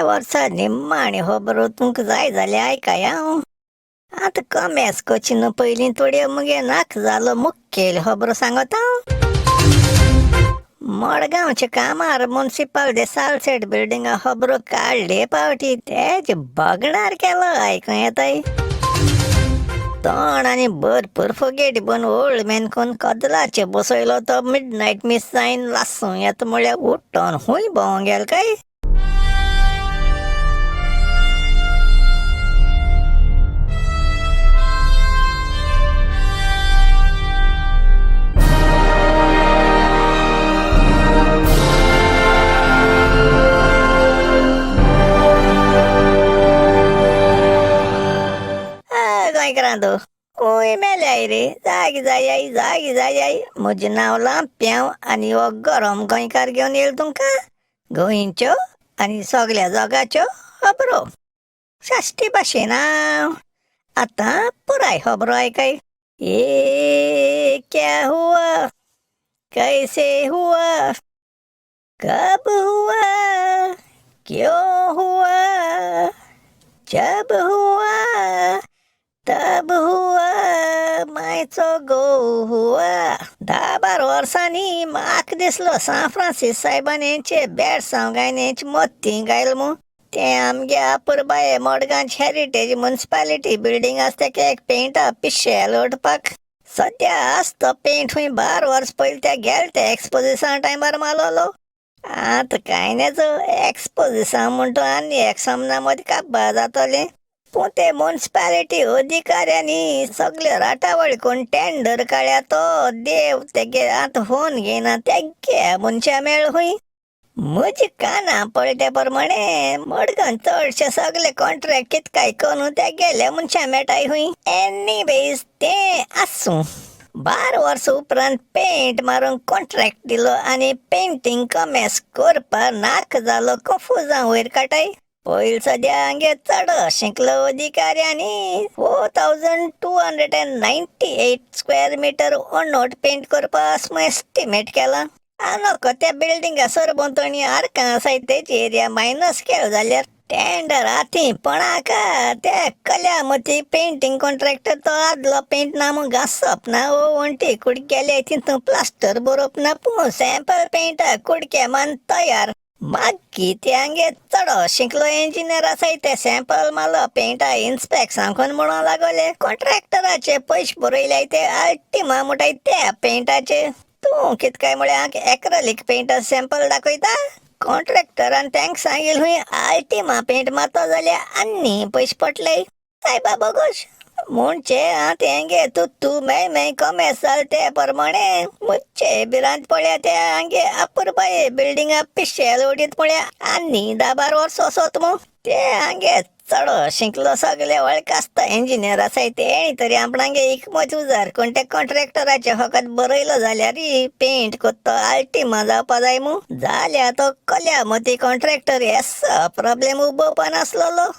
वर्सा निम्माणी खबरो तुमकां जाय जाल्यार आयकाय हांव. आतां कमेस कोची न्हू पयलीं थोड्यो मुगे नाक जालो मुखेल खबरो सांगता हांव. मडगांवच्या कामार मुन्सिपाल दे सालसेट बिल्डिंगा खबरो काडले पावटी तेज बगणार केलो आयकूं येताय. तोंड आनी भरपूर फुगेट बन ओल्ड मॅन कोन कदलाचे बसयलो तो मिड नायट मिस जायन लासूं येता म्हळ्यार उठोन खूंय भोंवंक गेल काय? गोंयकारांदो खूंय मेल्याय रे, जागी जायाय जागी जायाय. म्हजें नांव लांप्यांव आनी हो गरम गोंयकार घेवन येयलो तुमकां गोंयच्यो आनी सगल्या जगाच्यो खबरो साश्टी भाशेन. हांव आतां पुराय खबरो आयकाय. ये क्या हुआ, कैसे हुआ, कब हुआ, क्यों हुआ, जब हुआ, तब हुआ, मायचो घोव हुआ. 10-12 वर्सांनी म्हाका दिसलो सांत फ्रांसीस सायबान हेंचे बेळसांव गायन हेंचे मोती गायल मू. तें आमगे अपुरबाये मडगांवची हेरिटेज मुन्सिपालिटी बिल्डींग आसा तेका एक पेंटा पिशेल उडपाक. सद्या आस तो पेंट खूंय 12 वर्स पयलीं त्या गेले ते एक्सपोजिसां टायमार मारलोलो. आतां कांय नेजो एक्सपोजिसां म्हणटा आनी एक समजा मदीं काबार जातलें. पूण ते मुन्सिपालिटी अधिकाऱ्यांनी सगळे राटावळ कोण टेंडर काडल्या तो देव तेगे आतां फोन घेयना तेगे मनशां मेळ खूंय. म्हज्या काना पडले प्रमाणे मडगांव चडशे सगळे कॉन्ट्रॅक्ट कित काय करून ते गेले मनशां मेळटाय खूंय. एनीवेज तें आसूं. 12 वर्सां उपरांत पेंट मारूंक कॉन्ट्रॅक्ट दिलो आनी पेंटींग कमेस करपाक नाका जालो कंफुजां वयर काडटाय. पयलीं सद्या हांगे चड शिकलो अधिकाऱ्यांनी 4298 स्क्वेअर मिटर ओनोट पेंट करपाक म्हूण एस्टिमेट केलां. आनी त्या बिल्डिंगा सरभोंवतणी आर्कां आसाय तेजी एरिया मायनस केलो जाल्यार टेंडर आती पणाका त्या कल्यामती पेंटींग कॉन्ट्रॅक्टर तो आदलो पेंट ना म्हूण घांसप ना वो वण्टी कुडक्याले तितून प्लास्टर बरोवप ना पूण सॅम्पल पेंटा कुडके मान तयार. मागीर ते हांगे चड शिकलो इंजिनियर आसाय ते सॅम्पल मारलो पेंटा इन्स्पेक्शन करून म्हणूंक लागले कॉन्ट्रॅक्टराचे पयशे बरयले ते अल्टिमा म्हणटाय त्या पेंटाचे. तूं कित काय म्हळ्यार एक्रेलीक पेंटा सॅम्पल दाखयता? कॉन्ट्रॅक्टरान तांकां सांगिल्लें खंय आल्टिमा पेंट मारतो जाल्यार आनी पयशे पडले. सायबा बोगोश म्हणचे आं तेंगे तूं तूं मेय मेय कमेस जाल ते प्रमाणे मुच्चे भिरांत पळया ते हांगे अपुरबाये बिल्डिंगा पिशेल उडीत पळया आनी 10-12 वर्स वचत मू. ते हांगे चड शिकलो सगळे वळख आसता इंजिनियर आसाय तेणी तरी आपणागे एकमत उजार कोण त्या कॉन्ट्रॅक्टराचे फकत बरयलो जाल्यार पेंट कोत्तो आल्टिमा जावपा जाय मू. जाल्यार तो कल्यामती कॉन्ट्रॅक्टर येस प्रॉब्लेम उबोवपा नासलेलो.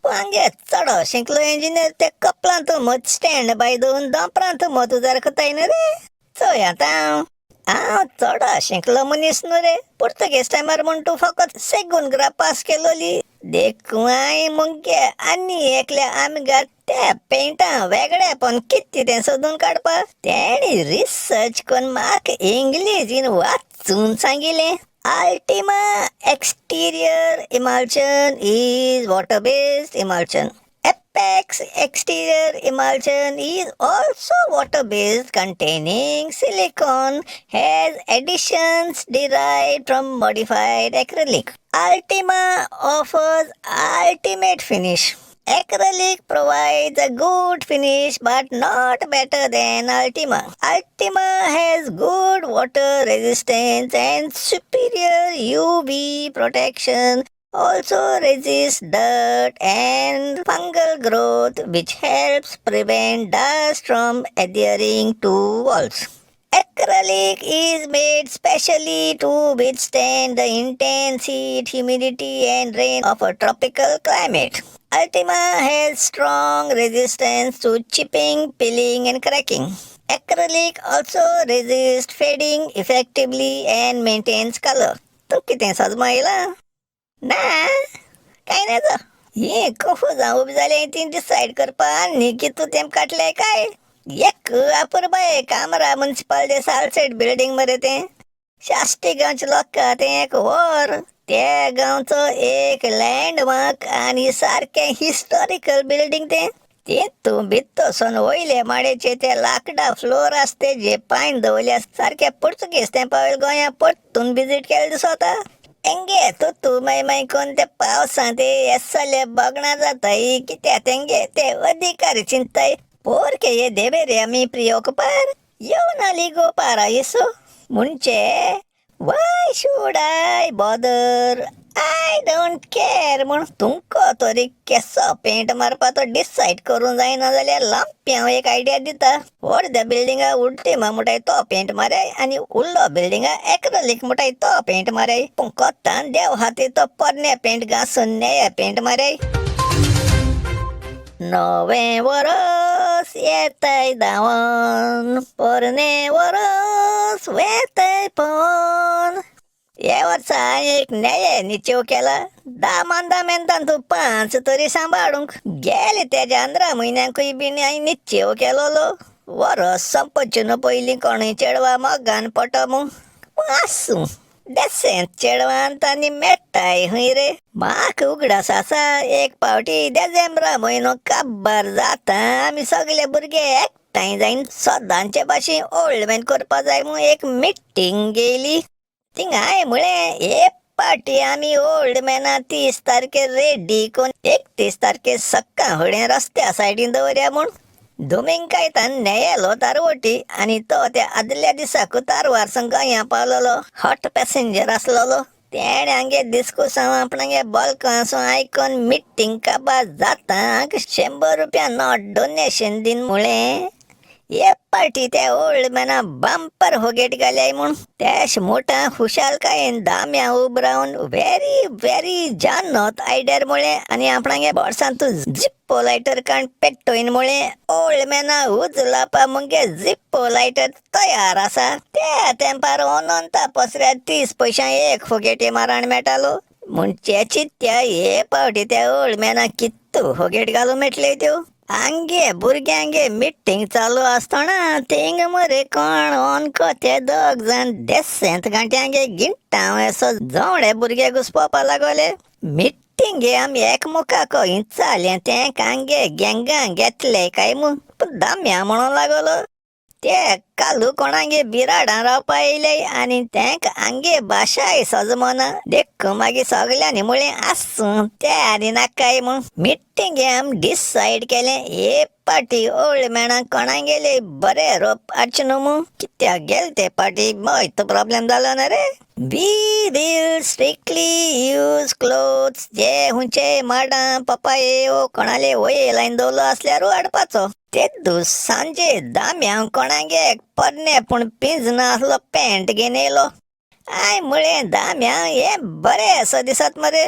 हांगे चड शिकलो इंजिनियर ते कपलांत मत स्टँड बाय दवरून दोपरांत मत उजार कोताय न्हू रे. चोय आतां हांव चड शिकलो मनीस न्हू रे. पुर्तुगेज टायमार म्हूण तूं फकत सेगून ग्रा पास केलोली देखून हांवें मुगे आनी एकल्या आमगार त्या पेंटा वेगळेपण कितें तें सोदून काडपाक तेणी रिसर्च करून म्हाका इंग्लिजीन वाचून सांगिल्लें. Ultima exterior emulsion is water based emulsion. Apex exterior emulsion is also water based, containing silicone, has additions derived from modified acrylic. Ultima offers ultimate finish. Acrylic provides a good finish but not better than Ultima. Ultima has good water resistance and superior UV protection. Also resists dirt and fungal growth, which helps prevent dust from adhering to walls. Acrylic is made specially to withstand the intense heat, humidity and rain of a tropical climate. Ultima has strong resistance to chipping, peeling and cracking. Acrylic also resists fading effectively and maintains color. तूं कितें सजमा येयला? ना? कांय नजो. ही कंफुजां उबी जाली ती decide करपा आनी कितू तेम काटले काय. एक अपुरबाय कामरा मुन्सिपाल दे सालसेट बिल्डींग मरे तें. साश्टी गांवचे लोक तें एक व्हर, त्या गांवचो एक लँडमार्क आनी सारकें हिस्टॉरिकल बिल्डींग तें. तेतूं भित्तोसून वयले माडयेचे ते लांकडा फ्लोर आस ते जे पायन दवरले सारके पुर्तुगेज तेंपावयले गोंया परतून विजीट केलें दिसोता. तेंगे तू माय माय कोण ते पावसांत ते एसले बगणां जाताय कित्याक तेंगे ते अधिकारी चिंताय पोरके ये देवेरे आमी प्रियोकपार येवन आली गो पारायसो. म्हणजे why should I bother, I don't care म्हूण तुमकां तरी केसो पेंट मारपा तो डिसायड करूंक जायना जाल्यार लांप्यांव एक आयडिया दिता. अर्द्या बिल्डिंगा उडटी म्हणटाय तो पेंट माराय आनी उरलो बिल्डिंगा एक्रोलीक म्हणटाय तो पेंट माराय, पूण कोत्तान देव हाती तो पोरण्या पेंट घासून नेया पेंट माराय. नवें वरस येताय धांवन, पोरणें वरस वेताय पळोवन. हे वर्सा हांवें एक नेये निचेव केला, धा मांदा मेंतान तूं 5 तरी सांबाळूंक. गेले तेज्या अंदरा म्हयन्याकूय बीन हांवें निश्चेव केलोलो. वरस संपचें न्हू पयलीं कोणूय चेडवा मोगान पडो म्हूण. पूण आसूं, देसेंत चेडवान आनी मेळटाय खंय रे. म्हाका उगडास आसा एक पावटी देजेंब्रा म्हयनो काबार जाता आमी सगले भुरगे एकठांय जायन सदांचे भाशेन ओल्ड मॅन करपा जाय म्हूण एक मिटींग घेयली. थिंगा हांवें म्हळें हे पाटी आमी ओल्ड मॅना 30 तारखेर रेडी करून 31 तारखेर सक्काळ फुडें रस्त्या सायडीन दवरया म्हूण. दोमिंग कायतान नेयेलो तारवटी आनी तो त्या आदल्या दिसाकू तारवार गोंया पावलोलो. Hot passenger आसलोलो. तेणें आमगे दिस्कुसांव आपणागे बोल्कांसून आयकोन मिटींग काबार जाता 100 रुपया not donation दीन म्हळें. हे पाटी त्या ओल्ड मॅना बंपर होगेट घाल्याय म्हूण त्याश मोठा खुशालकायेन दाम्या उब रावन व्हेरी व्हेरी जानत आयडियार म्हळें आनी आपणागे बोर्सांतू जिप्पो लायटर काण पेट्टोयन म्हळें ओल्ड मॅना उजलापा मुगे जिप्पो लायटर तयार आसा. त्या तेंपार अनंता पसऱ्यार 30 पयशां एक फोगेटी माराण मेळटालो. म्हणचे चिंत्या हे पावटी त्या ओल्ड मॅना कित्तू फोगेट घालूं मेटले त्यो. आंगे भुरग्यांगे मिटींग चालू आसतना थिंग मरे कोण अनको ते दोग जाण देसेंत गांठ्यांगे गिंटाव असो जवळे भुरगे घुसपोवपा लागले. मिटींगे आमी एकमुखाक चालें तें कांगे गँगां घेतले काय म्हूण पूण दाम्या म्हणून लागलो. ते कालू कोणागे बिराडां रावपा येयले आनी तेंक आंगे भाशाय सजमना देखून मागीर सगल्यांनी म्हळें आसूं ते आनी नाकाय म्हूण. मिटींगे आमी डिसायड केलें हे पाटी ओल्ड मॅणाक कोणागेले बरे रोप हाडचें न्हू म्हूण. कित्याक गेले ते पाटी मयतो प्रॉब्लेम जालो ना रे. We will strictly use clothes जे हुंचे माडां पपाये वो कोणाले वये लायन दवरलो आसल्यार हाडपाचो. ते सांजे दाम्या कोणागे पोरणे पूण पिंजना आसलो पॅन्ट घेवन येयलो. हांवें म्हळें दाम्या हें बरें असो दिसत मरे.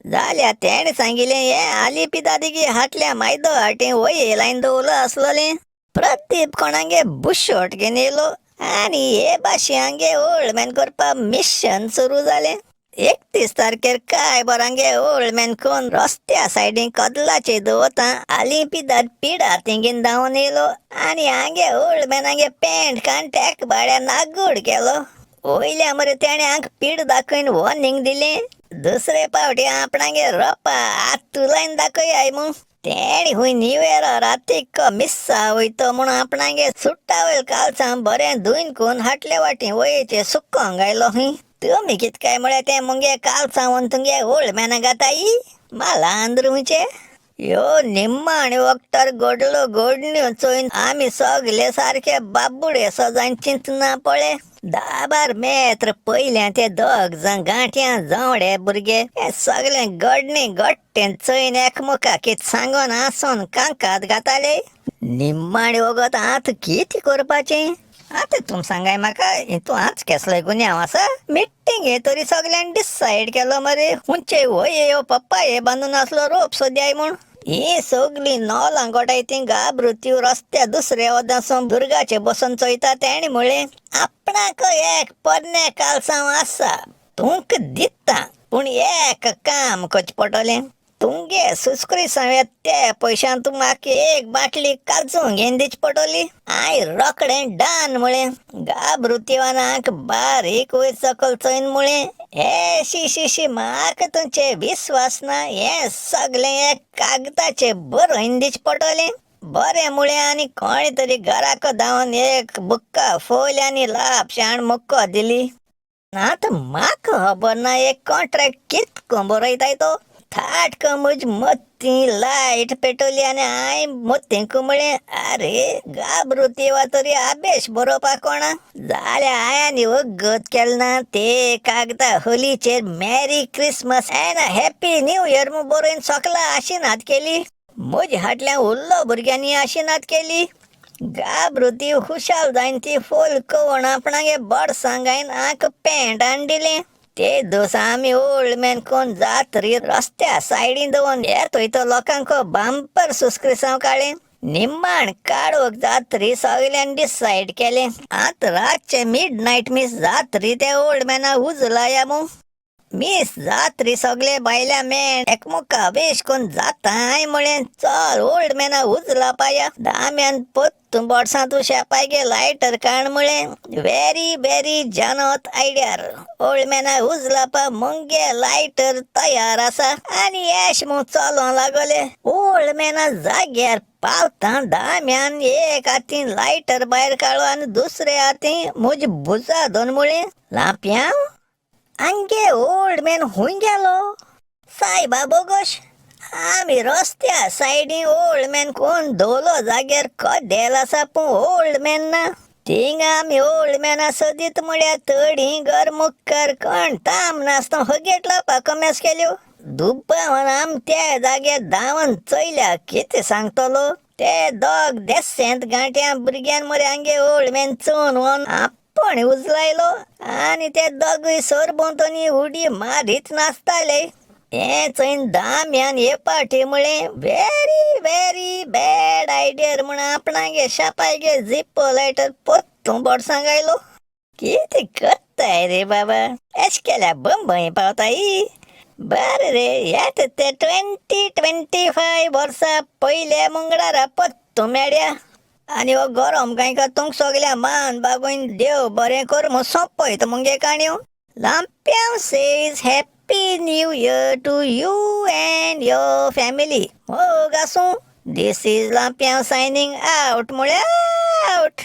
जाल्यार तेणें सांगिलें हें आली पिदादिगी हाटल्या मायदो हाटी वये लायन दवरलो आसलोलें. प्रदीप कोणागे बुशोट घेवन येयलो आनी हे भाशेन आमगे ओल्ड मॅन करपा मिशन सुरू जालें. 31 तारखेर काय बरांगे ओल्ड मॅन कोण रस्त्या सायडीन कदलाचे दवरता आली पिदाद पिडा थिंगीन धांवन येयलो आनी आंगे ओल्ड मॅनागे पॅन्ट काण टॅक बाड्या नागूड केलो. वयल्या मरे तेणें आंक पीड दाखयन वॉर्निंग दिलें. दुसरे पावटी आपणागे रोपा आत्तू लायन दाखयाय म्हूण. तेणी हुंय निवेरो रातीक मिस्सा वयतो म्हूण आपणागे सुट्टावयल कालसांव बरें धुयन कोन हाटले वाटी वयेचे सुकोंक घायलो खंय. तुमी कित काय म्हळ्यार तें मुगे कालसांव तुमगे ओल्ड मॅना घाताय मालांद्र हुंयचे. ह्यो निम्माण वखतार घडलो घडण्यो चोयन आमी सगले सारके बाबुडे सजान चिंतना पळय. 10-12 मेत्र पयल्या ते दोग जाण गांठ्यां जावडे भुरगे हे सगळे घडणे घट्टें चोयन एकमुखाक कित सांगोन आसोन कांकात घाताले. निम्माणी वगत आतां कितें करपाचें आतां तुम सांगाय म्हाका. तूं आज केसलोय गुन्यांव आसा. मिटींग हे तरी सगल्यांनी डिसायड केलो मरे हुंचे वये यो पप्पा हे बांदून आसलो रोप सोद्याय म्हूण. ही सगलीं नोलां गोठाय ती गाब्रुत्यो रस्त्या दुसऱ्या वदासून दुर्गाचे बसून चोयता. तेणें म्हळें आपणाक एक पोरणे कालसांव आसा तुमकां दिता पूण एक काम करचें पडटलें. तुमगे सुस्क्रिसांव ते पयशान तूं म्हाका एक बाटली काजू घेवन दिवची पडटली. हांवें रोखडें डन म्हळें. गाब्रुतिवानाक बारीक वयर सकयल चोयन म्हळें, हे शी शी शी, म्हाका तुमचे विस्वास ना. हें सगलें एक कागदाचेर बरोवन दिवचें पडटलें. बरें म्हळें आनी कोणें तरी घराक धांवन एक बुक्का फोयल आनी लापशाण मुक्को दिली. आतां म्हाका खबर ना एक कॉन्ट्रॅक्ट कितको बरयताय तो. थाटक म्हज मत्ती लायट पेटवली आनी हांवें मत्तींक म्हळें, आरे गाब्रुतेवा तरी आबेश बरोवपाक कोणा जाल्यार हांवें आनी वगत केलें ना. ते कागदा होलीचेर merry Christmas and happy new year म्हूण बरोवन सोकला आशिनाद केली. म्हज्या फाटल्यान उरलो भुरग्यांनी आशिनाद केली. गाब्रुती खुशाल जायन ती फूल कवण आपणागे बोडसां घायन आंक पेंट हाडून दिलें. ते दोस आमी ओल्ड मॅन कोण जात्री रस्त्या सायडीन दवरून येत वयता लोकांक बांपर सुस्क्रिसांव काडलें. निम्माण काडूंक जात्री सगल्यांनी डिसायड केलें, आतां रातचें मिड नायट मीस जात्री त्या ओल्ड मॅना उजलाया मू. मीस जात्री सगले बायल्या मेण एकमुका वेश कोन जाताय म्हळें, चल ओल्ड मॅना उजला पाया. दाम्यान पोत्तून बोडसां तूं शेपायगे लायटर काण म्हळें, व्हेरी व्हेरी जानोत आयडियार. ओल्ड मॅना उजलापा मुंगे लायटर तयार आसा आनी येश म्हूण चलों लागले. ओल्ड मॅना जाग्यार पावतां दाम्यान एक हातीन लायटर भायर काडलो आनी दुसरे हातीन म्हजी भुजा दोन म्हळें, लांपयांव आंगे ओल्ड मॅन हुंय गेलो? सायबा बोगोश. आमी रस्त्या सायडीन ओल्ड मॅन कोण दवलो जाग्यार कदेल आसा पूण ओल्ड मॅन ना. थिंगा आमी ओल्ड मॅना सोदीत म्हळ्यार तडी घर मुखार कोण ताम नासतना हगेट लावपाक कमेस केल्यो. दुब्बावन आम त्या जाग्यार धांवन चोयल्या. कितें सांगतलो, ते दोग देसेंत गांठ्या भुरग्यान मरे आमगे ओल्ड मॅन चोवन वोन आपण उजलायलो आनी ते दोगूय सरभोंवतणी उडी मारीत नाचताले. हें चोयन दाम्यान हे पाटी म्हळें, व्हेरी व्हेरी बॅड आयडिया म्हूण आपणागे शापायगे जिप्पो लायटर पोत्तून बोडसां घायलो. कितें करताय रे बाबा, एश केल्या बंबय पावताय. बरें रे, येता ते 2025 वर्सां पयल्या मंगळारा पोत्तून मेळया. आनी हो गरम कांय का तुमकां सगल्या मान बागोवन देव बरें कर म्हूण सोंपयता मुगे काणयो. लांप्यांव says happy new year to you and your family. मोग आसूं. This is Lampiao signing out म्हळ्यार आवट.